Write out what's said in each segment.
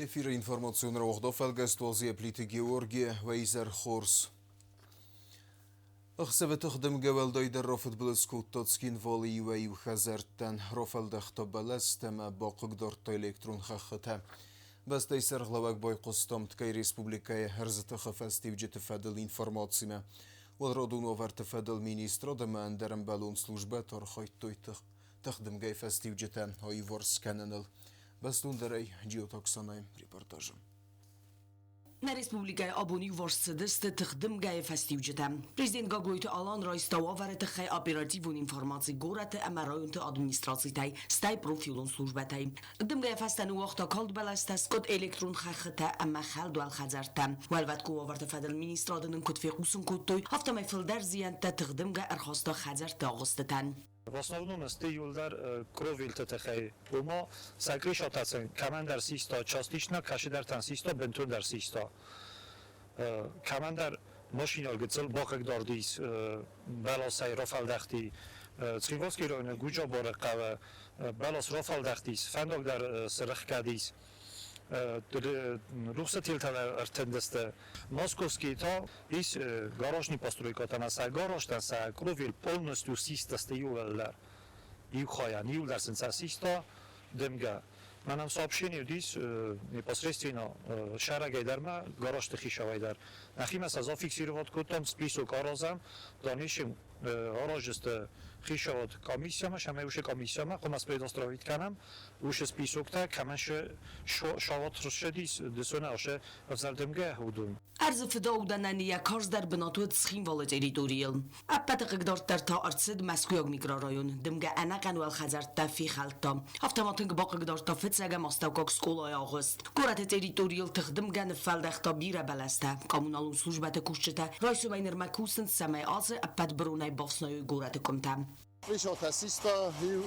Эфиры информацион рауагъдо фӕлгӕст Плиты Георги, уӕ хорз. Ӕхсӕвы тыхдымгӕ уӕлдайдӕр рафыдбылыз кодта Цхинвалы иуӕй-иу хӕдзӕрттӕн, рафӕлдӕхта бӕлӕстӕ ӕмӕ бахъыгдардта электрон хӕххытӕ. Бӕстӕйы сӕргълӕууӕг байхъуыста ӕмткӕй республикӕйы ӕрдзы тыхы фӕстиуджыты фӕдыл информацимӕ. Уӕлрадон уавӕрты фӕдыл министрад ӕмӕ ӕндӕр ӕмбӕлон службӕтӕ архайдтой тыхдымгӕйы фӕстиуджытӕ аиуварс кӕныныл. Бӕстондӕрӕй Джиоты Оксанайы репортажы. Нӕ республикӕйы абон иуварс цыдысты тыхдымгӕйы фӕстиуджытӕ. Президент Гаглойты Алан райста уавӕры тыххӕй оперативон информаци горӕты ӕмӕ районты администрацитӕй, стӕй профилон службӕтӕй. Дымгӕйы фӕстӕ ныууагъта калд бӕлӕстӕ, скъуыд электрон хӕххытӕ ӕмӕ хӕлд уӕлхӕдзӕрттӕ. Уӕлвӕткон уавӕрты фӕдыл министрады нын куыд фехъусын кодтой, афтӕмӕй фылдӕр зиӕнттӕ тыхдымгӕ ӕрхаста хӕдзӕртты агъуыстытӕн. В основном сты иуылдӕр кровельты тыххӕй. Ома сӕ крышатӕ сын кӕмӕндӕр систа частично, кӕцыдӕртӕн систа, бынтондӕр систа. Кӕмӕндӕр машинӕ гыццыл бахъыгдард ис бӕласӕй рафӕлдӕхти. Цхинвалский районы Гуджабары хъӕуы бӕлас рафӕлдӕхтис, фӕндаг дӕр срӕхгӕд ис. Рухсы телтӕ ӕртындысты. Московский та ис гаражный постройкӕтӕ ӕмӕ сӕ гаражтӕн сӕ кровель полностью систасты иуылдӕр. Иу хайӕн иуылдӕр сын сӕ систа дымгӕ. Мӕнӕн сообщение уыдис непосредственно сӕрагӕй дӕр ма, гаражты хицауӕй дӕр. Нӕхимӕ сӕ зафиксировать кодтам, список аразӕм, дальнейшем аразджысты хицауад комиссиямӕ, сӕмӕ уыцы комиссиямӕ хъуамӕ спредостроить кӕнӕм, уыцы списоктӕ кӕмӕн сават ссыдис, дысон ӕхсӕ ӕвзӕрдымгӕ уыдон. Ӕрдзы фыдаудӕнӕн йӕ карздӕр бынат уыд Цхинвалы территорийыл. Ӕппӕты хъыгдарддӕр та ӕрцыд Мӕскуыйаг микрорайон. Дымгӕ ӕнӕхъӕн уӕлхӕдзӕрттӕ фехӕлдта. Афтӕ ма тынг бахъыгдардта фыццӕгӕм астӕуккаг скъолайы агъуыст. Горӕты территорийыл тыхдымгӕ ныффӕлдӕхта бирӕ бӕлӕстӕ. Коммуналон службӕты кусджытӕ райсомӕй нырмӕ кусынц, цӕмӕй ацы ӕппӕт быронӕй бафснайой горӕты къуымтӕ. Крышатӕ систа, иу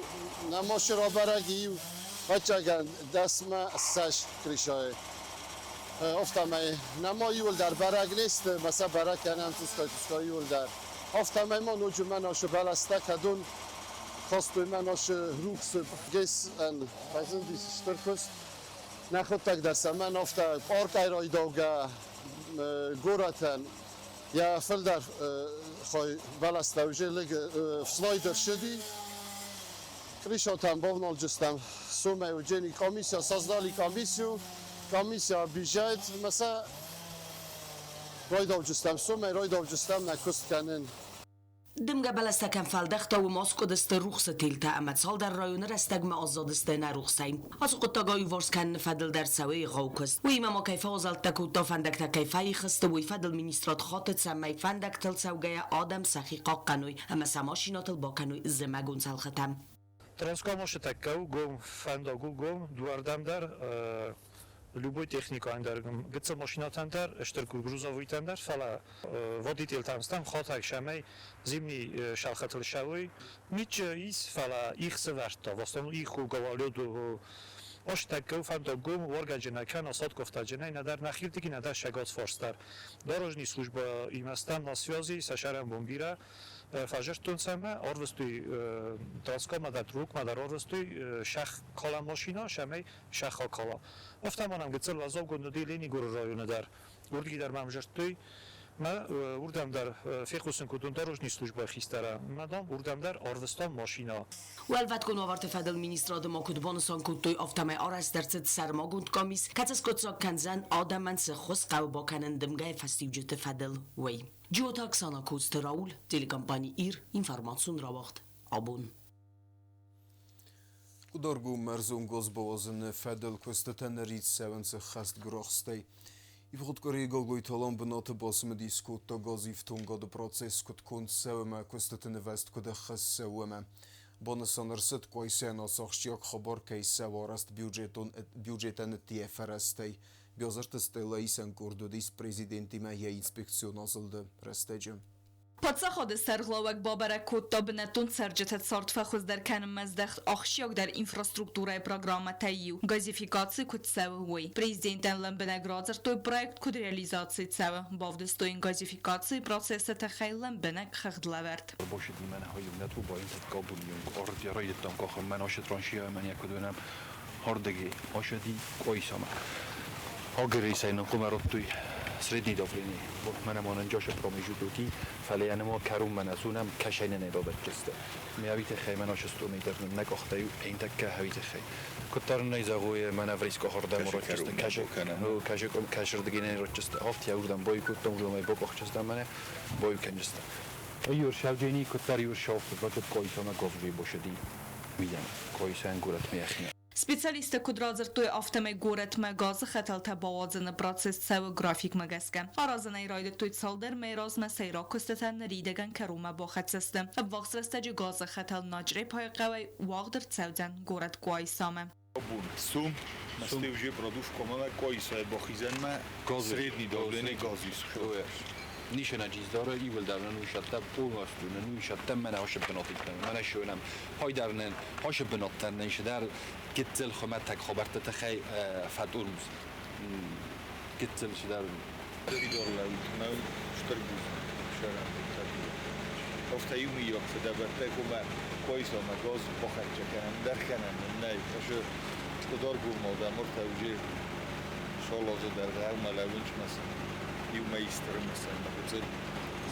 нӕ рабӕрӕг иу ӕцӕгӕн дӕсмӕ ссӕдз крышайы. Афтӕмӕй нӕма иуылдӕр бӕрӕг не сты, ма сӕ бӕрӕг кӕнӕм цъусгай-цъусгай иуылдӕр. Афтӕмӕй ма ноджы мӕн ашы бӕлӕстӕ кӕдон хастой мӕн ашы рухсы ГЭС-ӕн фӕзындис стыр куыст. Нӕхуыдтӕг дӕр сӕ мӕн афтӕ паркӕй райдаугӕ горӕтӕн йӕ фылдӕр хай бӕлӕстӕ уже лыг фснайд ӕрцыди. Крышатӕм бавналджыстӕм суммӕ уыджени комиссия создали комиссию, комиссия объезжает ӕмӕ сӕ райдауджыстӕм суммӕ райдауджыстӕм нӕ куыст кӕнын. Дымгӕ бӕлӕстӕ кӕм фӕлдӕхта, уым аскъуыдысты рухсы телтӕ ӕмӕ цалдӕр районы рӕстӕгмӕ аззадысты ӕнӕ рухсӕй. Ацы хъуыддаг аиуварс кӕныны фӕдыл дӕр цӕуы егъау куыст. Уыимӕ ма кӕй фӕуазӕлттӕ кодта, фӕндӕгтӕ кӕй фӕихысты, уый фӕдыл министрад хаты, цӕмӕй фӕндӕгтыл цӕугӕйӕ адӕм сӕхи хъахъхъӕной ӕмӕ сӕ машинӕтыл бакӕной зымӕгон цӕлхытӕ. Транскомосы тӕккӕ у гом фӕндаг у гом дыууӕрдӕм дӕр любой техникӕйӕн дӕр, гыццыл машинӕтӕн дӕр, стыр грузовойтӕн дӕр, фӕлӕ водительтӕм стӕм хатӕг сӕмӕй зимний шалхатыл ссӕуой. Митчы ис, фӕлӕ их сывӕрдта, в основном их у гололеду Ос тӕккӕ у фӕндаг гом, уаргӕджынӕй кӕнӕ садкофтаджынӕй, нӕдӕр нӕхирдыги, нӕдӕр сӕгатфарс дӕр. Дорожный служба имӕ стӕм на связи, сӕ сӕрӕнбон бирӕ фӕзырдтонцӕ мӕ, ӕрвыстой Транскоммӕ дӕр, Трукмӕ дӕр ӕрвыстой сӕх кала машинӕ, сӕмӕй сӕх акала. Афтӕ ма нӕм гыццыл уӕззаугонд уыди Ленигоры районы дӕр. Уырдыги дӕр мӕм зӕрдтой. Мӕ уырдӕм дӕр фехъусын кодтон дорожный службӕйы хистӕрӕн. Мӕ, дам, уырдӕм дӕр ӕрвыстам машинӕ. Уӕлвӕткон уавӕрты фӕдыл министрады ма куыд банысан кодтой, афтӕмӕй арӕзт ӕрцыд сӕрмагонд къамис, кӕцы скъуыддзаг кӕндзӕн адӕмӕн цы ххуыс хъӕуы бакӕнын дымгӕйы фӕстиуджыты фӕдыл, уый. Джиоты Оксана, Коцты Рауль, телекомпани «Ир», информацион рауагъд «Абон». Къуыдаргом ӕрдзон газ бауадзыны фӕдыл куыстытӕ нырид цӕуынц ӕххӕст гуырахстӕй. Ивгъуыд къуырийы Гаглойты Алан бынаты бацымыдис кодта газифтонгады процесс куыд конд цӕуы ӕмӕ куыстыты нывӕзт куыд ӕххӕст цӕуы ӕмӕ банысан ӕрцыд, Къуайсайӕн ацы ахсджиаг хабар кӕй цӕуы арӕзт бюджетӕн ӕддейӕ фӕрӕзтӕй. Биазырты Стеллӕ исӕн къорд уыдис президентимӕ йӕ инспекцион азылды рӕстӕджы. Паддзахады сӕргълӕууӕг бабӕрӕг кодта бынӕттон цӕрджыты цард фӕхуыздӕр кӕнынмӕ здӕхт ахсджиагдӕр инфраструктурӕйы программӕтӕй иу газификаци куыд цӕуы, уый. Президентӕн лӕмбынӕг радзырдтой проект куыд реализаци цӕуы, бавдыстой йын газификацийы процессы тыххӕй лӕмбынӕг хыгъдлӕвӕрд. Агрисайнан кумароттой средний давление. Мене манан ҷоша промежутоки, фале янемо карум ман асунам кашайна бабатчеста. Миавите хай ман ошесту мейдернем нагохтаю эйнтакка хавите хай. Куттар найзагуе ман авриско хорда морочеста кашек кашек кашырдыгине рочеста. Хофт яурдан бой куттам жумай бокохчеста мене бой кенжеста. Юр шавҷени куттар юр шофт бачот койсама говжи бошади. Мидам койсан гурат мияхна. Специалисттӕ куыд радзырдтой, афтӕмӕй горӕтмӕ газы хӕтӕлтӕ бауадзыны процесс цӕуы графикмӕ гӕсгӕ. Аразын ӕй райдыдтой цалдӕр мӕйы размӕ, сӕйраг куыстытӕ ныридӕгӕн кӕронмӕ бахӕццӕ сты. Ӕввахс рӕстӕджы газы хӕтӕл Начърепайы хъӕуӕй уагъд ӕрцӕудзӕн горӕт Къуайсамӕ. Сум, Стевже продувкомаме Къуайсайы бахизӕнмӕ средний давление газ ис. Нишена чиздара иуылдӕр нуишатта полностью нуишатта мене хошеб бинотиттан мене шонам хайдарнен хошеб биноттан нишдар гитцел хоматак хабарта хай фатурмс гитцел шидар Фидорлаут штрбуз шарам Ofta иумиаг фыдӕбӕттӕ кума Къуайсамӕ газ бахӕццӕ кӕнӕм, дӕр кӕнӕм нӕй. Ошо Даргурмада морта уже шалазы дӕр гъӕумӕ лӕууынч масӕн. Иумӕ истыры масӕн, мӕ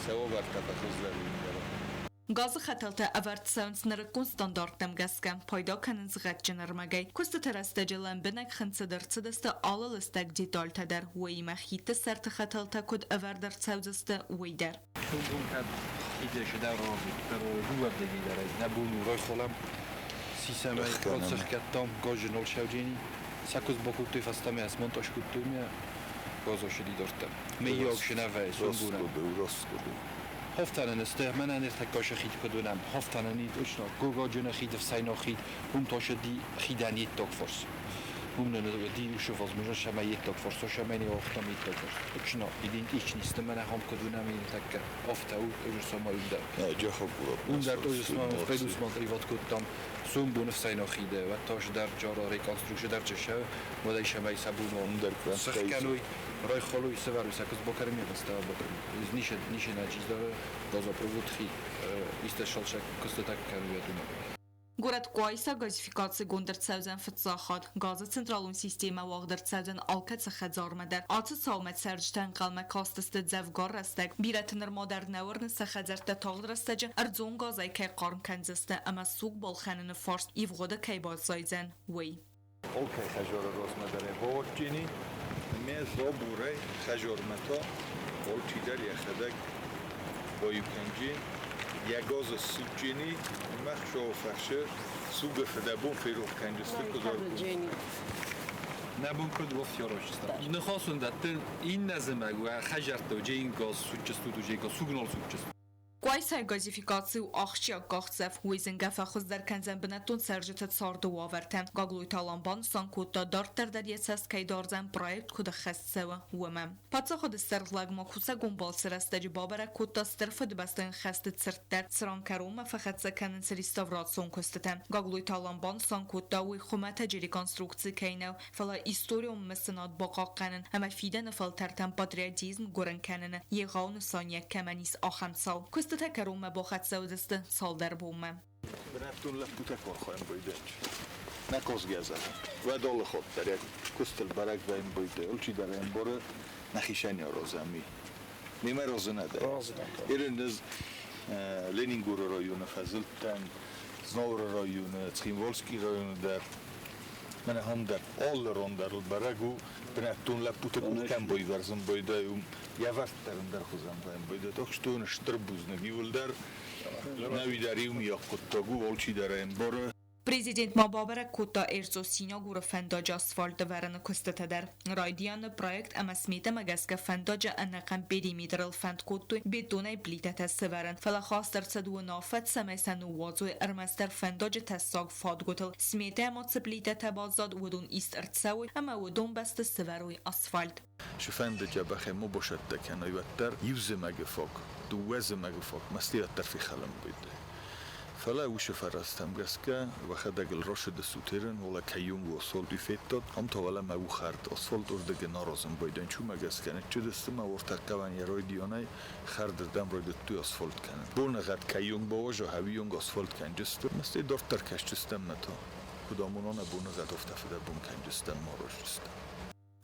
сӕвӕртӕ фӕхуыздӕр. Газы хӕтӕлтӕ ӕвӕрд цӕуынц нырыккон стандарттӕм гӕсгӕ, пайда кӕнынц гъӕдджын ӕрмӕгӕй. Куыстыты рӕстӕджы лӕмбынӕг хынцыд ӕрцыдысты алы лыстӕг детальтӕ дӕр, уыимӕ хидты сӕрты хӕтӕлтӕ куыд ӕвӕрд ӕрцӕудзысты, уый дӕр. Сисамай процехкаттам гажинол шавҷени сакуз бокуттой фастаме аз монтаж куттуйме газошиди дорта. Мейог шинавай сунгуна. Хофтанен este menen értek a хид кодунам хофтанен ит ушно гога жена хид фсайно хид hum тоша ди хидан етток форс. Hum нен ди ушу возможно шама етток форс шама не охтам етток форс. Ушно идентичность мене хом кодунам итакка офта у ужсома ундар. Ундар ужсома федусман риват кодтам сумбун фсайно хиде ва тош дар ҷоро реконструкция дар чеша модай шамай сабуно ундар сахкануй рой холуй севаруй сакус бокарми вастава бокарми. Нише нише начиздара газопровод хи исте шалшак костатак кануя дума. Горӕт Къуайса газификацигонд ӕрцӕудзӕн фыццаг хатт. Газы централон системӕ уагъд ӕрцӕудзӕн алкӕцы хӕдзармӕ дӕр. Ацы цаумӕ цӕрджытӕ ӕнхъӕлмӕ кастысты дзӕвгар рӕстӕг. Бирӕты нырма дӕр нӕ уырны, сӕ хӕдзӕрттӕ тагъд рӕстӕджы ӕрдзон газӕй кӕй хъарм кӕндзысты ӕмӕ суг балхӕныны фарст ивгъуыды кӕй баззайдзӕн, уый. Алкӕй хӕжары размӕ дӕр йӕ бавӕрджини, ме забурӕй хӕжармӕ та алчидӕр йӕхӕдӕг баиу кӕнджин, йӕ газы ссудджини, мах шоу фӕхсы сугы фыдӕбон ферох кӕнджысты куыд Набун куд вофтиорочеста. Нхосон даттен инназымӕг ва хажарто джейн газ суччесту джейн газ сугнол суччесту. Къуайсайы газификаци у ахсджиаг къахдзӕф, уый зынгӕ фӕхуыздӕр кӕндзӕн бынӕттон цӕрджыты царды уавӕртӕ. Гаглойты Алан банысан кодта, дарддӕр дӕр йӕ цӕст кӕй дардзӕн, проект куыд ӕххӕст цӕуы, уымӕ. Паддзахады сӕргълӕг ма кусӕгон балцы рӕстӕджы бабӕрӕг кодта Стыр Фыдыбӕстӕйон хӕсты цырт дӕр, цыран кӕронмӕ фӕхӕццӕ кӕнынц реставрацион куыстытӕ. Гаглойты Алан банысан кодта, уый хуымӕтӕджы реконструкци кӕй нӕу, фӕлӕ историон мысынад бахъахъхъӕнын ӕмӕ фидӕны фӕлтӕртӕн патриотизм гуырын кӕныны егъау нысаниуӕг кӕмӕн ис, ахӕм цау. Куыстытӕ кӕронмӕ бахӕццӕ уыдзысты цалдӕр бонмӕ. Бынӕттон лӕппутӕ архайын байдайынц. Нӕ косгӕзӕн. Уӕд алы хатт дӕр йӕ куыстыл бӕрӕг вӕййын байдайы. Алчидӕр ӕмбары, нӕхицӕн аразӕм ми. Мемӕ разы нӕ дӕ? Ирын ӕз Ленингоры районы фӕзылдтӕн, Знауыры районы, Цхинвальский районы дӕр. Мӕнӕ ам дӕр алы ран дӕр бӕрӕг у, бынӕттон лӕппуты къух кӕм байвӕрзын байдайы, уым йӕ вӕрд дӕр ӕндӕрхуызӕн вӕййын байдайы. Так что стыр бузныг иуылдӕр. Нӕуи дӕр иумиаг хъуыддаг у, алчидӕр ӕмбары. Президент ма бабӕрӕг кодта Эрцо-Синагуры фӕндаджы асфальт ӕвӕрыны куыстытӕ дӕр. Райдианы проект ӕмӕ сметӕмӕ гӕсгӕ фӕндаджы ӕнӕхъӕн периметрыл фӕнд кодтой бетонӕй плитӕтӕ сӕвӕрын, фӕлӕ хаст ӕрцыд уынаффӕ, цӕмӕй сӕ ныууадзой ӕрмӕстдӕр фӕндаджы тӕссаг фадгуытыл. Сметӕ ма цы плитӕтӕ баззад, уыдон ист ӕрцӕуой ӕмӕ уыдон бӕсты сӕвӕрой асфальт. Шы фӕнды джӕбӕхӕй ма басӕттӕ кӕной, уӕддӕр иу зымӕгы фаг, дыууӕ зымӕгы фаг мастиӕддӕр фехӕлын байдайы. Фӕлӕ уышы фӕрӕзтӕм гӕсгӕ уӕхӕдӕг ыл рашыды сутерын, уӕлӕ кӕйонг асфальт уый федтат, ам та уӕлӕ мӕ у хӕрд асфальт уырдыгы наразын байдайын. Чумӕ гӕсгӕ ныччыдысты мӕ уӕртӕ хъӕуӕн йӕ райдианӕй хӕрдырдӕм райдыдтой асфальт кӕнын. Боныгъӕд кӕйонг бауаза, хӕуийонг асфальт кӕнджысты. Мастӕй дарддӕр кӕсджыстӕм мӕ та. Куыд амона нӕ боныгъӕд, афтӕ фыдӕбон кӕнджыстӕм, ма аразджыстӕм.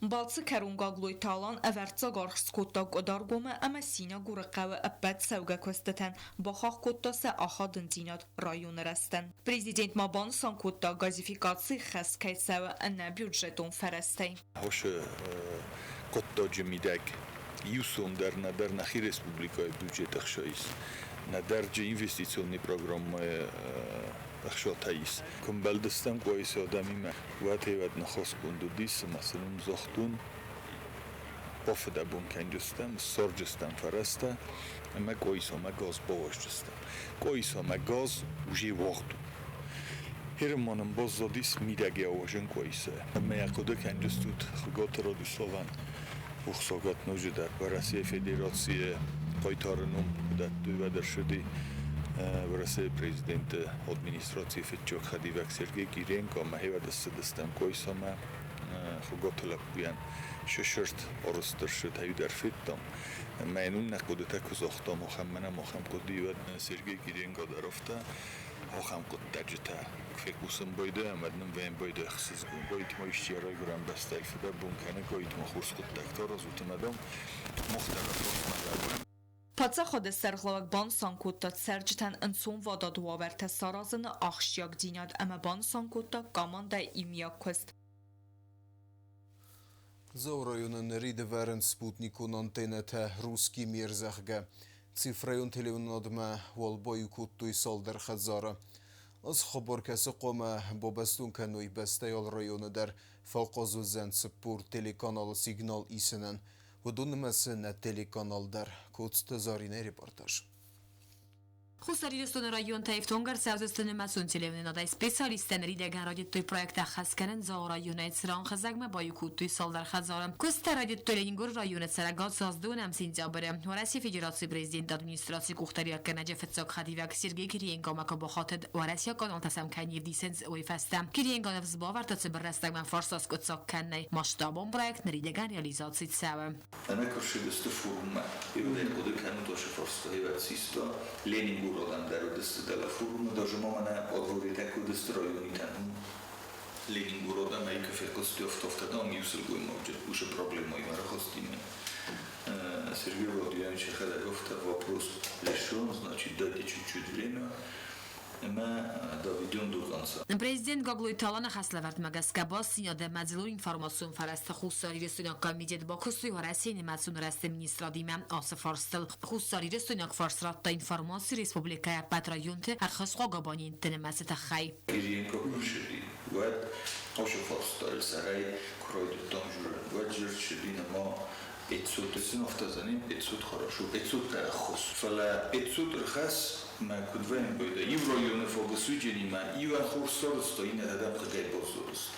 Балцы кӕрон Гаглойты Алан ӕвӕрццаг аргъ скодта Къуыдаргомы ӕмӕ Синагуры хъӕуы ӕппӕт цӕугӕ куыстытӕн, бахахх кодта сӕ ахадындзинад районы рӕзтӕн. Президент ма банысан кодта, газификацийы хӕс кӕй цӕуы ӕнӕбюджетон фӕрӕзтӕй. Хосы хъуыддаджы мидӕг иу сом дӕр нӕдӕр нӕхи республикӕйы бюджеты ӕхсӕ ис, нӕдӕр джы инвестиционный программӕйы ӕхсатӕ ис. Куы мбӕлдыстӕм Къуайсы адӕмимӕ, уӕд уӕд ныхасгонд уыдис ӕмӕ сын уым загътон, бафыдӕбон кӕнджыстӕм, ссарджыстӕм фӕрӕзтӕ ӕмӕ Къуайсамӕ газ бауазджыстӕм. Къуайсамӕ газ уже уагъд у. Херым ма нын баззадис мидӕг ауазын Къуайса. Ӕмӕ йӕ хъуыды кӕнджыстут Хуыгаты Радиславӕн Ухсагат ноджыдӕр Уӕрӕсейы Федерацийы хъайтары ном куы дӕттой, уӕд ӕрсыди Уӕрӕсейы президенты администрацийы фыццаг хӕдивӕг Сергей Киренко ӕмӕ хевӕд ссыдыстӕм Къуайсамӕ Хуыгаты лӕппуйӕн сысырд арӕзт ӕрсыд, ӕй дӕр федтам. Ӕмӕ йын уым нӕ хъуыдытӕ куы загътам, ахӕм мӕнӕ ахӕм хъуыды, уӕд Сергей Киренко дӕр афтӕ ахӕм хъуыддаджытӕ куы фехъусын байдайӕм, уӕд нын вӕййы байдайы ӕхсызгон. Гойтма исчи райгуырӕн бӕстӕйы фыдӕбон кӕны, гойтма хорз хъуыддӕгтӕ аразут ӕмӕ, дам, мах дӕр а фарсмӕ лӕууӕм. Паддзахады сӕргълӕууӕг банысан кодта цӕрджытӕн ӕнцонвадат уавӕртӕ саразыны ахсджиагдзинад ӕмӕ банысан кодта командӕйы иумиаг куыст. Дзауы районы нырид ӕвӕрынц спутникон антеннӕтӕ «Русский мир», зӕгъгӕ. Цифрӕйон телеуынынадмӕ уӕлбаиу кодтой цалдӕр хӕдзары. Ацы хабар кӕцы хъуамӕ бабӕстон кӕной бӕстӕйы алы районы дӕр, фӕахъаз уыдзӕн 40 телеканалы сигнал исынӕн. Уыдон нымӕцы нӕ телеканал дӕр. Коцты Заринӕйы репортаж. Хуссар Ирыстоны районтӕ ифтонг ӕрцӕудзысты нымӕцон телеуынынадӕй. Специалисттӕ ныридӕгӕн райдыдтой проект ӕххӕст кӕнын Дзауы районӕй, цыран хызӕгмӕ баиу кодтой цалдӕр хӕдзары. Куысттӕ райдыдтой Ленингоры районы цӕрӕг 29 сентябры. Уӕрӕсейы Федерацийы президенты администрацийы къухдариуӕггӕнӕджы фыццаг хӕдивӕг Сергей Кириенкомӕ куы бахатыд, уӕрӕсейаг каналтӕ сӕм кӕй не вдисынц, уый фӕстӕ. Кириенко ныфс бавӕрдта цыбыр рӕстӕгмӕ фарста скъуыддзаг кӕнынӕй. Масштабон проект ныридӕгӕн реализаци цӕуы. Ӕнӕкӕрсыдысты форуммӕ. Иудӕй хъуыды кӕнут осы фарстайы систа Ленингородӕн дӕр уыдысты дӕлӕ форумы, даже ма мӕнӕ подворьетӕ куы уыдысты районитӕн, Ленингородӕн ӕй куы фехъуыстой, афтӕ дам иу сылгоймаджы уыцы проблемӕимӕ рахызтимӕ. Сергей Владимирович йӕхӕдӕг афтӕ вопрос решен, значит, дайте чуть-чуть время, ӕмӕ доведем до конца. Президент Гаглойты Аланы хӕслӕвӕрдмӕ гӕсгӕ бастдзинады ӕмӕ дзыллон информацион фӕрӕзты хуссарирыстойнаг комитет бакуыстой Уӕрӕсейы нымӕцон рӕзты министрадимӕ ацы фарстыл. Хуссарирыстойнаг фарс радта информаци республикӕйы ӕппӕт районты ӕрхӕсгӕ абонентты нымӕцы тыххӕй. Кириенко куы рсыди, уӕд хъусы фарстайыл сӕрӕй куы райдыдтам журын, уӕд дзырд сыди нырма 500 автозаним, 500 хорошо, 500 ӕххуыс. Фӕлӕ 500 ӕрхӕсс мӕ куыд вӕййын байдайы, иу районы фӕгуысуджынимӕ иуӕн хорз сарӕзта, иннӕ адӕм хъыгӕй баззадысты.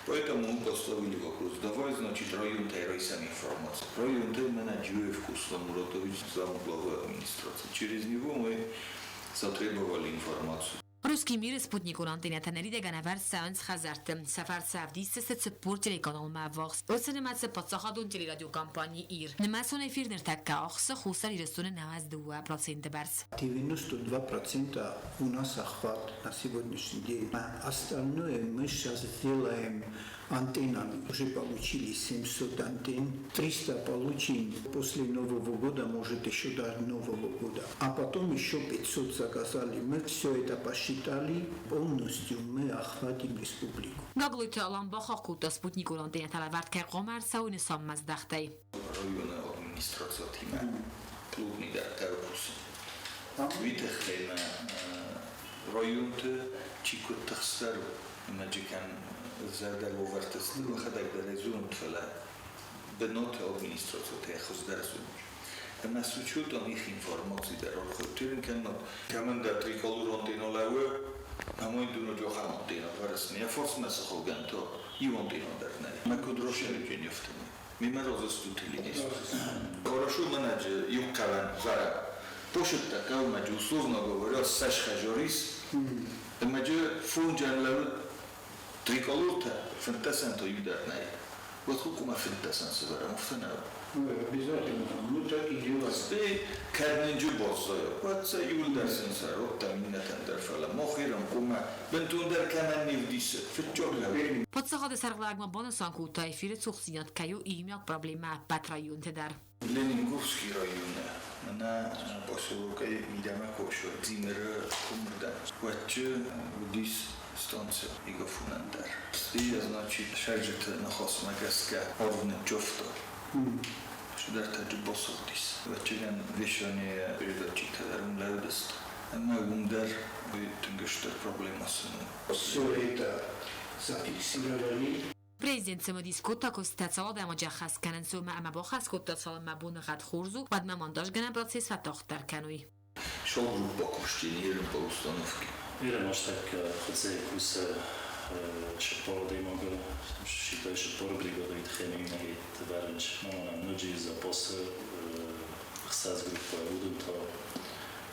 Поэтому мы поставили вопрос, давай, значит, районтӕй райсӕм информацию. Районтӕй мӕнӕ Джиоев Куслан Муратович, зам главы администрации. Через него мы затребовали информацию. Русский мир спутникон антеннӕтӕ ныридӕгӕн ӕвӕрд цӕуынц хӕдзӕртты. Сӕ фӕрцы ӕвдисдзысты 40 телеканалмӕ ӕввахс. Уыцы нымӕцы паддзахадон телерадиокомпани «Ир». Нымӕцон эфир ныртӕккӕ ахсы Хуссар Ирыстоны 92% бӕрц. 92% у нас охват на сегодняшний день. А остальное мы сейчас сделаем антеннами. Уже получили 700 антенн, 300 получим после Нового года, может еще до Нового года. А потом еще 500 заказали. Мы все это посчитали, полностью мы охватим республику. Гаглойты Алан бахахх кодта спутникон антеннӕтӕ лӕвӕрд кӕй хъуамӕ ӕрцӕуой нысанмӕздӕхтӕй. Районы администрациятимӕ плотный дӕр кусын. Уый тыххӕй мӕ районты чи куыд тыхстдӕр ӕмӕ чи кӕм зӕрдӕ уавӕрты сты, уӕхӕдӕг дӕр ӕй зонут, фӕлӕ бынаты администрациятӕ хуыздӕр зонут. Ӕмӕ с учетом их информации дӕр архайдтой кӕннод кӕмӕндӕр триколор антенна лӕууы, ӕмӕ дуноджы ахӕм антенна фӕрӕсмӕ йӕ фарсмӕ цы хъугӕнтӕ, иу антенна дӕр нӕй. Мӕ куыд расӕрджын афтӕмӕй. Мемӕ разыстут телевизор. Хорошо менеджер иу хъӕуӕн вӕрӕ. Пошытта хъӕумӕджы, условно говоря, ссӕдз хӕжарис, ӕмӕджы фонджан лӕуд триколортӕ, фынддӕсӕнтӕ иу дӕр нӕй. Уӕд хъуамӕ фынддӕсӕн сывӕрӕм, афтӕ нӕ? Обязательно. Мы так и делаем. Стӕй кӕд нынджы баззайа, уӕд сӕ иуылдӕр сын сӕ родтӕм иннӕтӕн дӕр, фӕлӕ мах ирон хъуамӕ бынтондӕр кӕмӕн не вдисы, фыццаг лӕуд. Паддзахады сӕргълӕууӕгмӕ банысан кодта, эфиры цухдзинад кӕй у иумиаг проблемӕ ӕппӕт районты дӕр. Ленингорский районы мӕнӕ поселокӕй мидӕмӕ косой Дзимыры комырдӕм. Уӕдчы уыдис станцӕ Мегафонӕн дӕр. Стӕй, значит, сӕрджыты ныхасмӕ гӕсгӕ арв ныччавта. Чидӕртӕ басыгъдис. Ӕвӕццӕгӕн, вещание передатчиктӕ дӕр уым лӕудысты. Ӕмӕ уым дӕр уый тынг стыр проблемӕ сын у. Все это зафиксировали. Президент цымыдис кодта, куыстытӕ цал адӕймаджы ӕххӕст кӕнынц, уымӕ ӕмӕ бахӕс кодта, цалынмӕ боныгъӕд хорз у, уӕдмӕ монтажгӕнӕн процесс фӕтагъддӕр кӕной. Шоу бакуысти ерын по установке. Ирӕн астӕккӕ хӕццӕ кусы цыппор адӕймагы, считай, цыппор бригадӕйы тыххӕй минӕгӕйтты вӕрынч. Мамӕ ноджы запасы ӕхсӕз группӕ уыдон та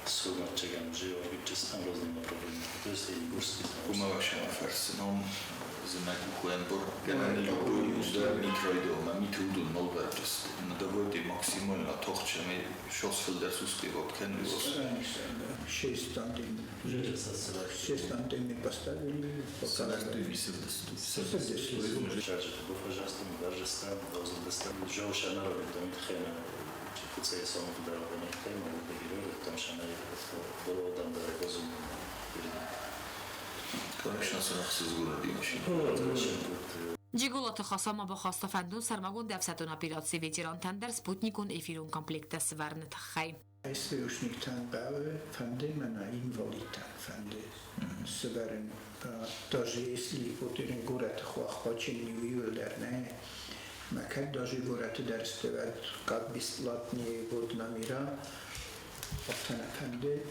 сылгоймаджы уже арвитджыстӕм разными направлениями. То есть Ленигорский. Уымӕ гӕсгӕ фӕрцы ном зымӕг ухуӕнбор гӕнӕн любой удар митройдомӕ митудун нолвӕрджысты. Доводи максимально тохчами шос фылдӕр успевать кӕнын. Стараемся, да. Шесть антенн. Шесть антенн поставили. Джиголаты Хасан ма бахаста фӕндон сӕрмагонд ӕфсӕддон операцийы ветерантӕн дӕр спутникон эфирон комплекттӕ сывӕрыны тыххӕй. СВОшниктӕн хъӕуы, фӕнды мӕнӕ инвалидтӕн фӕнды сывӕрын. Даже если вот горӕты хуаххачын иуылдӕр нӕ, мӕ кӕд даже горӕты дӕр сты, уӕд как бесплатные вот номера, афтӕ нӕ фӕнды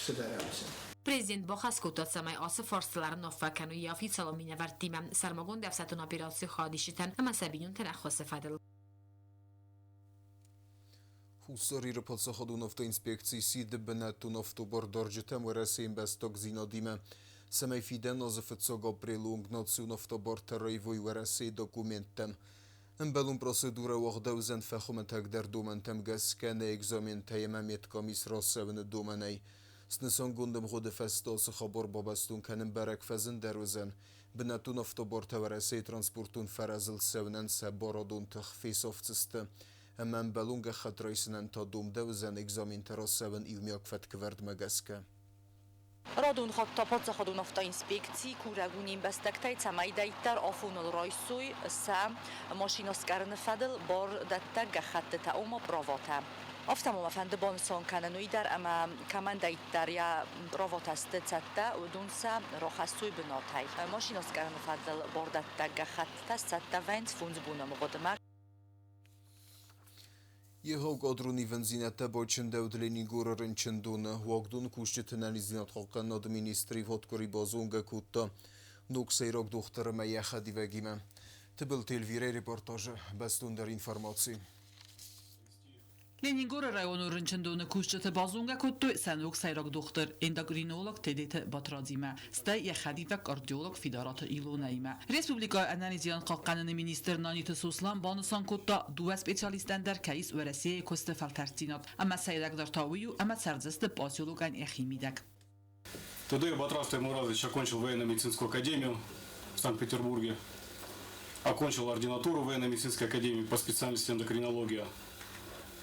сывӕрӕм сын. Президент бахӕс кодта, цӕмӕй ацы фарстыл ӕруынаффӕ кӕной йӕ официалон минӕвӕрттимӕ сӕрмагонд ӕфсӕддон операцийы хайадисджытӕн ӕмӕ сӕ бинонтӕн ӕххуысы фӕдыл. Хуссар Иры паддзахадон автоинспекци сиды бынӕттон автобардарджытӕм Уӕрӕсейы ӕмбӕстагдзинадимӕ, цӕмӕй фидӕн азы фыццаг апрелы онг национ автобартӕ раивой Уӕрӕсейы документтӕм. Ӕмбӕлон процедурӕ уагъдӕуыдзӕн фӕхуымӕтӕгдӕр домӕнтӕм гӕсгӕ нӕ экзаментӕ ӕмӕ медкомис рацӕуыны домӕнӕй. Снысангонд ӕмгъуыды фӕстӕ ацы хабар бабӕстон кӕнын бӕрӕг фӕзындӕр уыдзӕн. Бынӕттон автобартӕ Уӕрӕсейы транспортон фӕрӕзыл цӕуынӕн сӕ барадон тых фесафдзысты ӕмӕ ӕмбӕлон гӕххӕтт райсынӕн та домдӕуыдзӕн экзаментӕ рацӕуын иумиаг фӕткӕвӕрдмӕ гӕсгӕ. Радон хатт та паддзахадон автоинспекци курӕг у не мбӕстӕгтӕй, цӕмӕй дарддӕр афоныл райсой сӕ машинӕ скъӕрыны фӕдыл бардӕттӕг гӕххӕттытӕ, ома праватӕ. Афтӕ ма мӕ фӕнды банысан кӕнын уый дӕр, ӕмӕ кӕмӕндӕриддӕр йӕ праватӕ сты цӕттӕ, уыдон сӕ рахӕссой бынатӕй. Машинӕ скъӕрыны фӕдыл бардӕттӕг гӕххӕттытӕ сцӕттӕ вӕййынц фондз боны мгъуыдмӕ. Егъау кадрон ивӕндзинӕдтӕ бачындӕуыд Ленингоры рынчындоны. Уагдоны кусджыты ӕнӕниздзинадхъахъхъӕнынады министр ивгъуыд базонгӕ кодта ног сӕйраг дохтыр ӕмӕ йӕ хӕдивӕгимӕ. Тыбылты Эльвирӕйы репортажы бӕстондӕр информаци. Ленингоры районы рынчындоны кусджыты базонгӕ кодтой сӕ ног сӕйраг дохтыр, эндокринолог Тедеты Батрадзимӕ, стӕй йӕ хӕдивӕг кардиолог Фидараты Илонӕимӕ. Республикӕйы ӕнӕниздзинад хъахъхъӕныны министр Наниты Сослан банысан кодта, дыууӕ специалистӕн дӕр кӕй ис Уӕрӕсейы куысты фӕлтӕрддзинад, ӕмӕ сӕйрагдӕр та уый у, ӕмӕ цӕрдзысты поселокӕн йӕхи мидӕг. Тедеев Батраз Таймуразович окончил военно-медицинскую академию в Санкт-Петербурге, окончил ординатуру военно-медицинской академии по специальности эндокринология.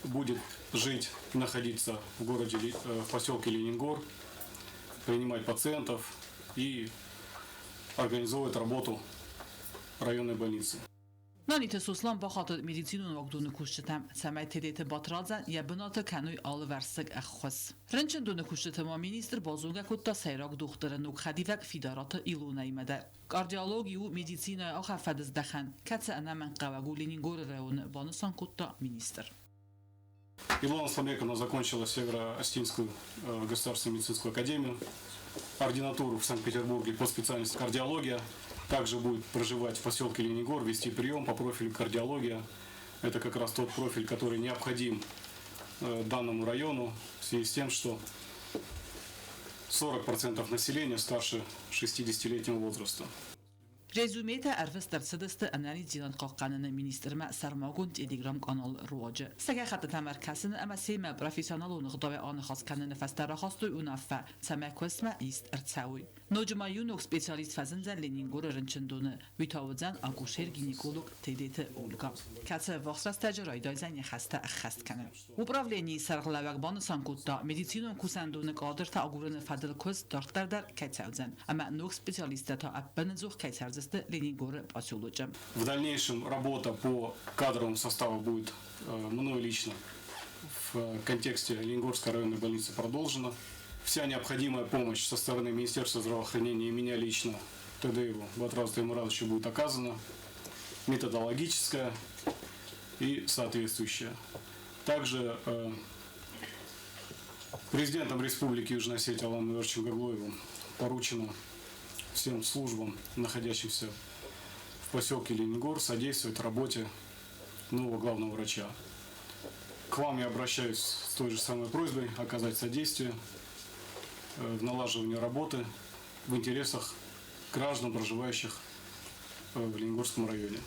Будет жить и находиться в городе, в поселке Ленингор, принимать пациентов и организовывать работу районной больницы. Наниты Сослан бахатыд медицинон уагдоны кусджытӕм, цӕмӕй Тедеты Батрадзӕн йӕ бынаты кӕной алывӕрсыг ӕххуыс. Рынчындоны кусджыты ма министр базонгӕ кодта сӕйраг дохтыры ног хӕдивӕг Фидараты Илонӕимӕ дӕр. Кардиологи у медицинӕйы ахӕм фӕдыздӕхӕн, кӕцы ӕнӕмӕнгхъӕуӕг у Ленингоры районы, банысан кодта министр. Илона Слабековна закончила Северо-Осетинскую государственную медицинскую академию, ординатуру в Санкт-Петербурге по специальности кардиология. Также будет проживать в поселке Ленингор, вести прием по профилю кардиология. Это как раз тот профиль, который необходим данному району в связи с тем, что 40% населения старше 60-летнего возраста. Резюметӕ ӕрвыст ӕрцыдысты ӕнӕниздзинад хъахъхъӕныны министрмӕ сӕрмагонд телеграм-къаналы руаджы. Сӕ гӕххӕттытӕм ӕркӕсыны ӕмӕ семӕ профессионалон ӕгъдауӕй аныхас кӕныны фӕстӕ рахастой уынаффӕ, цӕмӕй куыстмӕ ист ӕрцӕуой. Ноджы ма иу ног специалист фӕзындзӕн Ленингоры рынчындоны. Уый та уыдзӕн акушер-гинеколог Тедеты Ольга, кӕцы ӕввахс рӕстӕджы райдайдзӕн йӕ хӕстӕ ӕххӕст кӕнын. Управленийы сӕргълӕууӕг банысан кодта, медицинон кусӕндоны кадртӕ агурыны фӕдыл куыст дарддӕр дӕр кӕй цӕудзӕн ӕмӕ ног специалисттӕ та ӕппынӕдзух кӕй цӕрдзысты Ленингоры поселочы. В дальнейшем работа по кадровому составу будет мной лично в контексте Ленингорской районной больницы продолжена. Вся необходимая помощь со стороны Министерства здравоохранения и меня лично, Тедееву Батразу Таймуразовичу, будет оказана, методологическая и соответствующая. Также президентом Республики Южная Осетия Аланом Ивановичем Гаглоевым поручено всем службам, находящимся в поселке Ленингор, содействовать работе нового главного врача. К вам я обращаюсь с той же самой просьбой оказать содействие в налаживании работы в интересах граждан, проживающих в Ленингорском районе.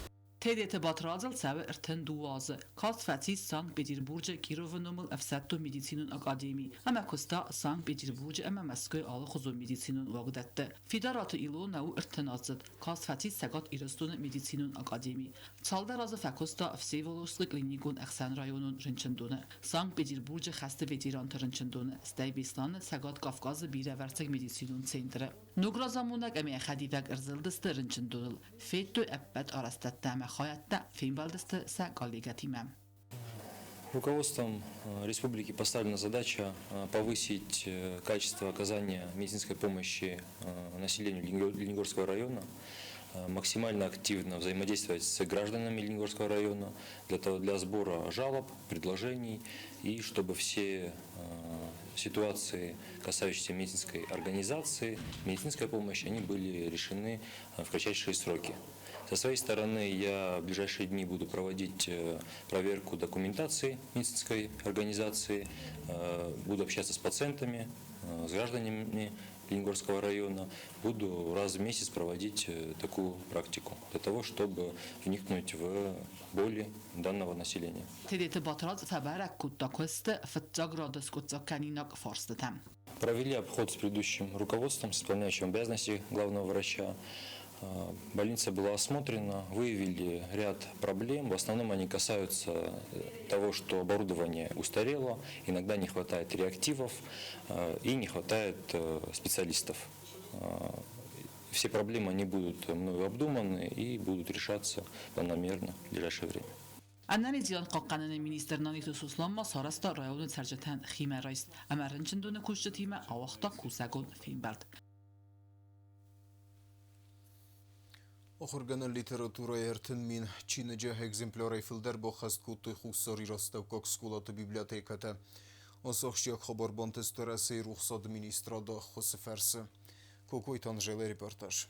Тедеты Батрадзыл цӕуы 32 азы. Каст фӕцис Санкт-Петербурджы Кировы номыл ӕфсӕддон медицинон академи ӕмӕ куыста Санкт-Петербурджы ӕмӕ Мӕскуыйы алыхуызон медицинон уагдӕтты. Фидараты Илонӕ у ӕртыназдзыд. Каст фӕцис Цӕгат Ирыстоны медицинон академи. Цалдӕр азы фӕкуыста Всеволожскы клиникон ӕхсӕнрайонон рынчындоны, Санкт-Петербурджы хӕсты ветеранты рынчындоны, стӕй Беслӕны Цӕгат Кавказы бирӕвӕрцыг медицинон центры. Ног разамонӕг ӕмӕ йӕ хӕдивӕг ӕрзылдысты рынчындоныл, федтой ӕппӕт арӕзтӕдтӕ ӕмӕ хайӕдтӕ, фембӕлдысты сӕ коллегӕтимӕ. Руководством республики поставлена задача повысить качество оказания медицинской помощи населению Ленингорского района, максимально активно взаимодействовать с гражданами Ленингорского района для сбора жалоб, предложений и чтобы все ситуации, касающиеся медицинской организации, медицинской помощи, они были решены в кратчайшие сроки. Со своей стороны я в ближайшие дни буду проводить проверку документации медицинской организации, буду общаться с пациентами, с гражданами Ленингорского района, буду раз в месяц проводить такую практику для того, чтобы вникнуть в боли данного населения. Тедеты Батрадз фӕбӕрӕг кодта куысты фыццаг рады скъуыддзагкӕнинаг фарстытӕ. Провели обход с предыдущим руководством, с исполняющим обязанности главного врача. Больница была осмотрена, выявили ряд проблем. В основном они касаются того, что оборудование устарело, иногда не хватает реактивов и не хватает специалистов. Все проблемы они будут мною обдуманы и будут решаться планомерно в ближайшее время. Ӕнӕниздзинад хъахъхъӕныны министр Наниты Сослан ма сарӕзта районы цӕрджытӕн химӕрайст ӕмӕ рынчындоны кусджытимӕ ауагъта кусӕгон фембӕлд. Ахуыргӕнӕн литературӕйы 30 000 чиныджы экземплярӕй фылдӕр баххӕст кодтой Хуссар Ирастӕуккаг скъолаты библиотекӕтӕ. Ацы ахсджиаг хабар бантыст Уӕрӕсейы рухсады министрады ӕххуысы фӕрцы. Кокойты Анжелӕ репортаж.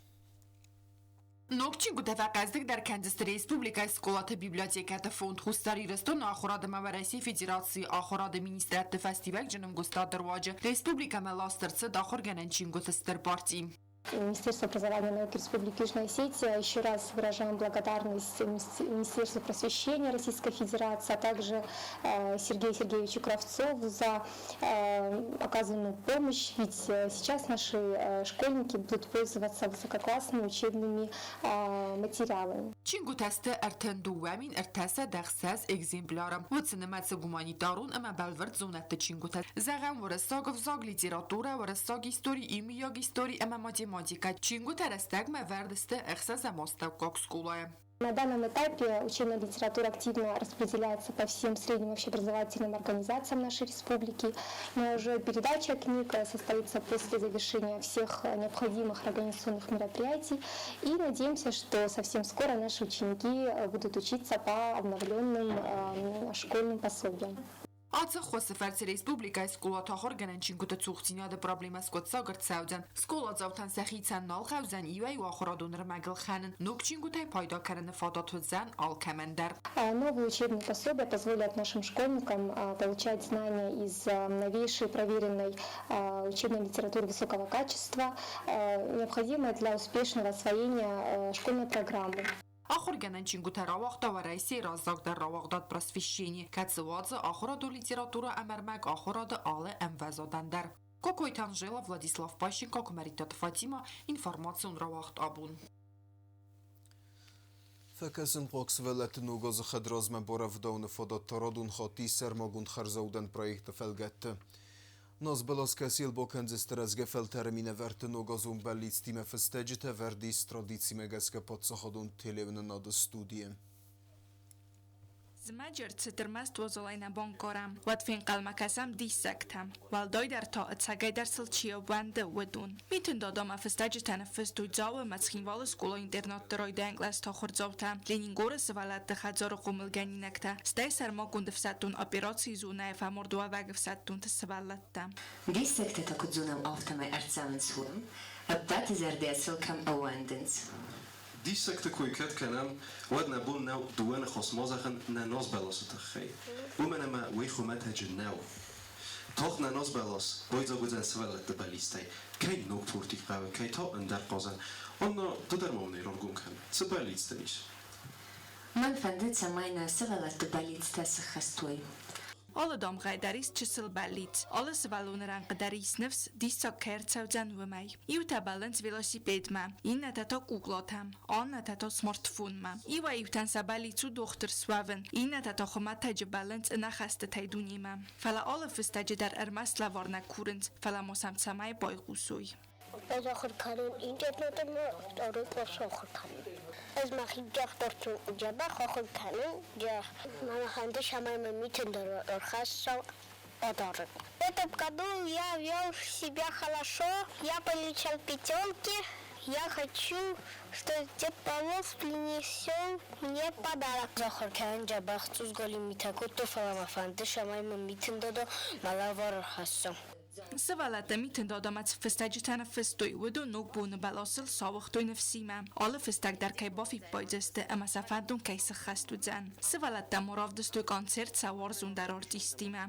Ног чингуытӕ фӕхъӕздыгдӕр кӕндзысты республикӕйы скъолаты библиотекӕты фонд Хуссар Ирыстоны ахуырад ӕмӕ Уӕрӕсейы Федерацийы ахуырады министрӕдты фӕстиуӕгджын ӕмгуыстады руаджы республикӕмӕ ласт ӕрцыд ахуыргӕнӕн чингуыты стыр парти. Министерство образования и науки Республики Южная Осетия. Еще раз выражаем благодарность Министерству просвещения Российской Федерации, а также Сергею Сергеевичу Кравцову за оказанную помощь. Ведь сейчас наши школьники будут пользоваться высококлассными учебными материалами. Чингуытӕ сты 32 306 экземпляры. Уыцы нымӕцы гуманитарон ӕмӕ бӕлвырд зонӕдты чингуытӕ. Зӕгъӕм, уырыссаг ӕвзаг, литературӕ, уырыссаг истори, иумиаг истори ӕмӕ математикӕ. Чингуытӕ рӕстӕгмӕ вӕрд сты ӕхсӕзӕм астӕуккаг скъолайы. На данном этапе учебная литература активно распределяется по всем средним общеобразовательным организациям нашей республики, но уже передача книг состоится после завершения всех необходимых организационных мероприятий. И надеемся, что совсем скоро наши ученики будут учиться по обновленным школьным пособиям. Ацы ӕххуысы фӕрцы республикӕйы скъолаты ахуыргӕнӕн чингуыты цухдзинады проблемӕ скъуыддзаг ӕрцӕудзӕн. Скъоладзаутӕн сӕхицӕн нал хъӕудзӕн иуӕй-иу ахуырадон ӕрмӕг ӕлхӕнын, ног чингуытӕй пайда кӕныны фадат уыдзӕн алкӕмӕн дӕр. Новые учебные пособия позволят нашим школьникам получать знания из новейшей проверенной учебной литературы высокого качества, необходимой для успешного освоения школьной программы. Ахуыргӕнӕн чингуытӕ рауагъта Уӕрӕсейы раззагдӕр рауагъдад Просвещение, кӕцы уадзы ахуырадон литературӕ ӕмӕ ӕрмӕг ахуырады алы ӕмвӕзадӕн дӕр. Кокойты Анжела, Владислав Пащенко, Куымӕридтаты Фатимӕ, информацион рауагъд абон. Фӕкӕсынхъуаг сывӕллӕтты ног азы хӕдразмӕ барӕвдауыны фадат та радон хатт ис сӕрмагонд хӕрзаудӕн проекты фӕлгӕтты. Назбӕлас кӕцыйыл бакӕндзысты рӕзгӕ фӕлтӕры минӕвӕртты ногазон бӕллицтимӕ фыстӕджытӕ вӕрд ис традицимӕ гӕсгӕ паддзахадон телеуынынады студийы. Зымӕджы ӕрцыд ӕрмӕст уазалӕй нӕ банкъарӕм, уӕд фенхъӕлмӕ кӕсӕм диссӕгтӕм. Уӕлдайдӕр та, ӕцӕгӕйдӕр сыл чи ӕууӕнды, уыдон. Митын Дадамӕ фыстӕджытӕ ныффыстой Дзауы ӕмӕ Цхинвалы скъола-интернатты райдайӕн кълӕсты ахуырдзаутӕ, Ленингоры сывӕллӕтты хӕдзары хъомылгӕнинӕгтӕ, стӕй сӕрмагонд ӕфсӕддон операцийы зонӕйы фӕмардуӕвӕг ӕфсӕддонты сывӕллӕттӕ. Диссӕгтӕ та куыд зонӕм, афтӕмӕй ӕрцӕуынц уым, ӕппӕты зӕрдӕ сыл кӕм ӕууӕндынц. Диссӕгты кой кӕд кӕнӕм, уӕд нӕ бон нӕу дыууӕ ныхас ма зӕгъын нӕ назбӕласы тыххӕй, уымӕн ӕмӕ уый хуымӕтӕджы нӕу. Тагъд нӕ назбӕлас байдзаг уыдзӕн сывӕллӕтты бӕллицтӕй, кӕй ног пурти хъӕуы, кӕй та ӕндӕр хъазӕн. Анна, ды дӕр ма мын ӕй раргом кӕн, цы бӕллиц дын ис? Мӕн фӕнды, цӕмӕй нӕ сывӕллӕтты бӕллицтӕ сыххӕст уой. Алы дамгъӕ дӕр ис чысыл бӕллиц, алы сывӕллоны рӕнхъы дӕр ис ныфс, диссаг кӕй ӕрцӕудзӕн, уымӕй. Иутӕ бӕллынц велосипедмӕ, иннӕтӕ та куклатӕм, аннӕтӕ та смартфонмӕ. Иуӕй-иутӕн сӕ бӕллиц у дохтыр суӕвын, иннӕтӕ та хуымӕтӕджы бӕллынц ӕнӕхӕстытӕй дунемӕ. Фӕлӕ алы фыстӕджы дӕр ӕрмӕст лӕвар нӕ курынц, фӕлӕ ма сӕм цӕмӕй байхъусой. Ӕз ахуыр кӕнын интернеты ӕмӕ второй курс ахуыр кӕнын. Ӕз мӕхи дохтырты дзӕбӕх ахуыр кӕнын, мӕ фӕнды, цӕмӕй мӕ митын дӕр ӕрхӕсса подарок. В этом году я вел себя хорошо, я получал пятерки. Я хочу, чтобы Дед Мороз принесел мне подарок. Ахуыр кӕнын дзӕбӕх цъусголи митӕ кодтой, фӕлӕ мӕ фӕнды, цӕмӕй мын митын додо мӕ лӕвар ӕрхӕсса. Сывӕллӕттӕ Митын Дадамӕ цы фыстӕджытӕ ныффыстой, уыдон ног боны бӕласыл сауыгътой ныфсимӕ, алы фыстӕг дӕр кӕй бафиппайдзысты ӕмӕ сӕ фӕндон кӕй сыххӕст уыдзӕн. Сывӕллӕттӕ ма равдыстой концерт сӕ уарзондӕр артисттимӕ.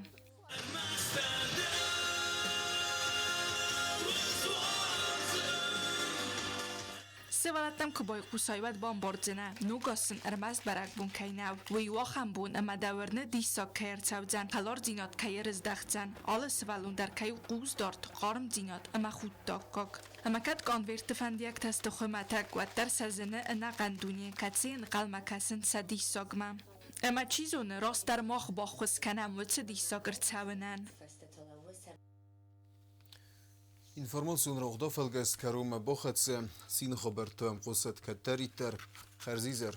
Сывӕллӕттӕм куы байхъусай, уӕд бамбардзынӕ, ног аз сын ӕрмӕст бӕрӕгбон кӕй нӕу, уый у ахӕм бон, ӕмӕ дӕ уырны, диссаг кӕй ӕрцӕудзӕн, хӕлардзинад кӕй ӕрыздӕхдзӕн, алы сывӕллон дӕр кӕй у хъусдард, хъармдзинад ӕмӕ худдаггаг. Ӕмӕ кӕд конвертты фӕндиӕгтӕ сты хуымӕтӕг, уӕддӕр сӕ зыны ӕнӕхъӕн дуне, кӕцыйы ӕнхъӕлмӕ кӕсынц сӕ диссагмӕ. Ӕмӕ чи зоны, растдӕр мах баххуыс кӕнӕм уыцы диссаг ӕрцӕуынӕн. Информацион раугъда фӕлгӕс кӕронмӕ бахӕццӕ. Цины хабӕрттӕ хъусӕд кӕддӕриддӕр. Хӕрзизӕр.